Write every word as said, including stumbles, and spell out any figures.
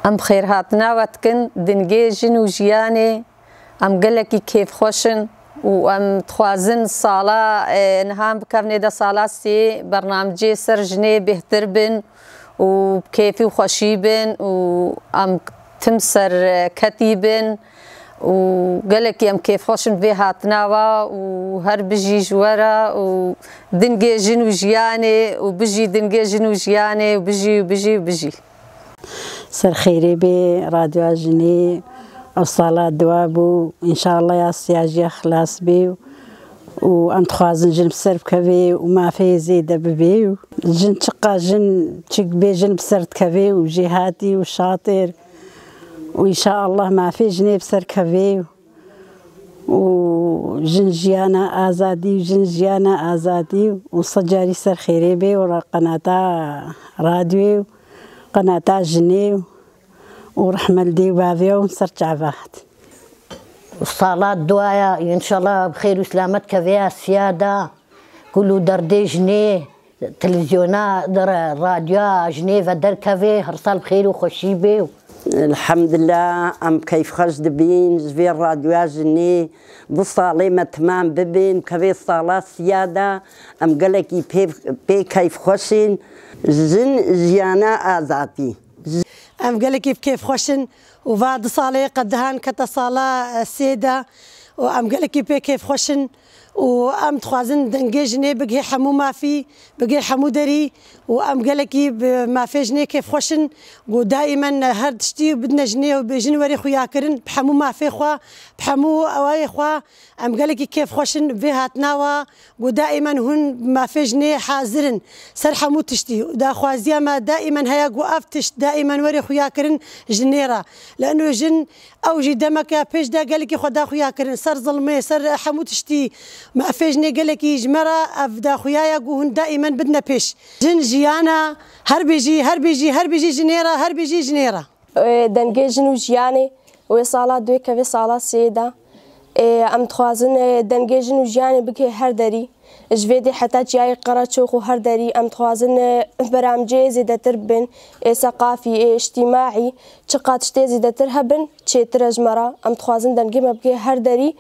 Em xêrhatina we dikin, dingê jin û jiyanê. Em gelekî kêfxweş in û em dixwazin sala, e, niha em bikevnê de sala sê, bernamcê ser jinê bêhtir bin û bi kêfî û xweşî bin û em tim ser, e, ketî bin û gelekî em kêfxweş in vê hatina we û her bijî ji we re û dingê jin û jiyanê û bijî dingê jin û jiyanê û bijî û bijî û bijî. Ser xêrê bê, Radyoya Jinê ew sala dua bû. Înşallah ya siyajiya xilas bê û em dixwazin jin bi ser bikevê û mafê zêde bibê û jin çiqa jin çik bê jin bi ser dikevê û jêhatî û şatir û înşallah mafê jinê bi ser kevê û jin jiyana azadî û jin jiyana azadî û sed carî ser xêrê bê û ra-, qenata radyoyê û qenata jinê û rehme li dê û bavê û ser çava hat. Sala duaya, înşallah bi xêr û selamet kevê ya siya de, kul û derdê jinê, televîzyona, de re-, radyoya jinê ve derkevê, her sal bi xêr û xweşî bê û Elhamdulillah, em keyfxweş dibîn ji vê radyoya jinê. Du salê me timam bibin, kevê sala siya de em gelekî pê, pê keyfxweş in. Jin jiyana azadî. Em gelekî bi kêfxweş in û va du salê qedihan kete sala, e, sê de û em gelekî pê kêfxweş in û em dixwazin dengê jinê bigihê hemû mafî, bigihê hemû derî û em gelekî bi mafê jinê kêfxweş in. Ku daîmen her tiştî bidine jinê û bêjin werê xuyakirin bi hemû mafê xwe, bi hemû ewayê xwe. Em gelekî kêfxweş in vê hatina we, ku daîmen hûn mafê jinê hazir in ser hemû tiştî. Daxwaziya me daîmen heye ku ev tişt daîmen were xuyakirin jinê re. Li ino jin ew jî demeke pêş de gelekî xwe daxuya kirin ser zilmê, ser hemû tiştî. Mafê jinê gelekî ji me re ev daxuya ye ku hûn daîmen bidine pêş. Jin jiyana her bijî, her bijî, her bijî jinê re, her bijî jinê re. Ê, dengê jin û jiyanê wê sala duê kevê sala sê de. Ê, em dixwazin, ê, dengê jin û jiyanê bigihê her derî. Ji vê dê heta çiyayê Qereçox û her derî em dixwazin, ê, beramceyê zêdetir bibin. Ê, seqafî, ê, îctîmaî, çiqa tiştê zêdetir hebin, çêtir e ji me re. Em dixwazin dengê me bigihê her derî